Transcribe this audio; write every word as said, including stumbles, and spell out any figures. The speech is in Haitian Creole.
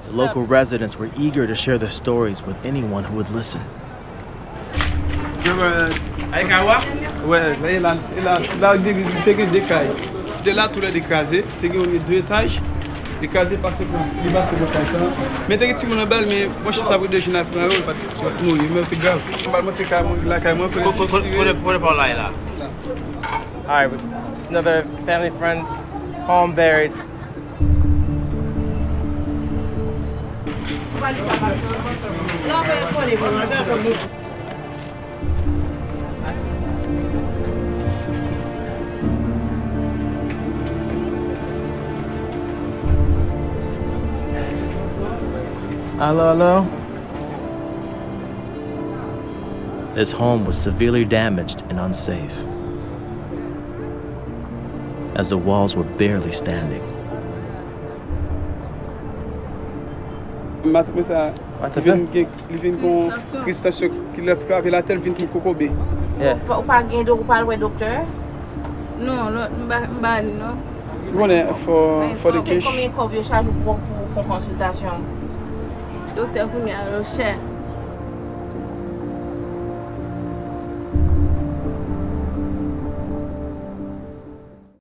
The local residents were eager to share their stories with anyone who would listen. Ay, Kawa? Wè, e la, e la, la, te gen de kay. De la, tou lè de kraze. Te gen youn de etaj. Li kraze pase pou, li pase pou kay sa. Men te gen timoun anba l, men mwen chans apre de jou nan pran yo, li pa t mouri, men te grav. Mwen pa montre kay mwen, lakay mwen, pou Kote, kote, kote, kote pa w la, la? All right, it's another family friend, home buried. Alo, alo. This home was severely damaged and unsafe, as the walls were barely standing. Matant mwen sa, li vin gen, li vin gen kriz tansyon ki lè frape latè, li vin tou kokobe. Ou pa, ou pa gen do, ou pa al wè doktè? Non, non, m pa, m pa li non. Ou konnen, for, for the cash. Konbyen kòb yo chaje pou, pou fè yon konsiltasyon? Doktè kounye a yo chè.